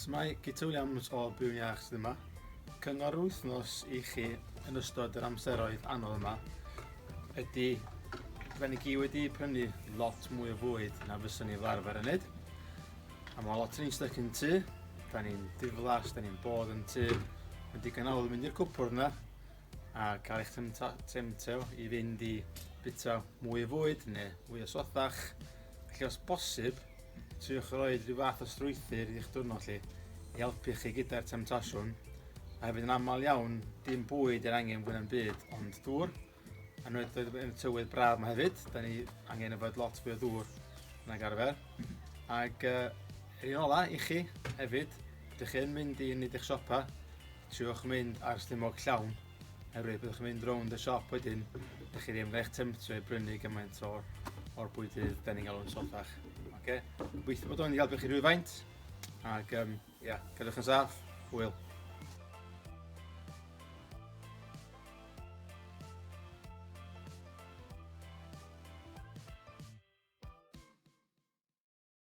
Shwmae, Guto Williams o Byw'n Iach sydd yma. Cyngor yr wythnos i chi yn ystod yr amseroedd anodd yma ydy da ni gyd wedi prynu lot mwy o fwyd na fyswn ni fel arfer yn neud. A mae lot yn ni'n styc yn tŷ, da ni'n diflas, da ni'n bod yn tŷ. Mae'n digon hawdd mynd i'r cwpwrdd yna a cael eich temtio i fynd i bita mwy o fwyd neu fwy o sothach. Felly os bosib, triwch roi rhyw fath o strwythur i'ch diwrnod chi i helpu chi gyda'r temtasiwn. A hefyd yn aml iawn, dim bwyd yr angen fwy na'n byd, ond dŵr. A nwyd yn y tywydd braf yma hefyd, da ni angen yfed lot fwy o ddŵr nag arfer. Ac yr un ola i chi hefyd, ydych chi'n mynd i wneud eich siopa, Triwch mynd ar stumog llawn, oherwydd byddwch chi'n mynd rownd y siop wedyn, dych chi ddim yn cael eich temtio i brynu gymaint o'r, or bwydydd da ni'n galw'n sothach. Okay? Gobeithio bod o'n i helpu chi rhywfaint, ac um, ia, cadwch yn saff, hwyl.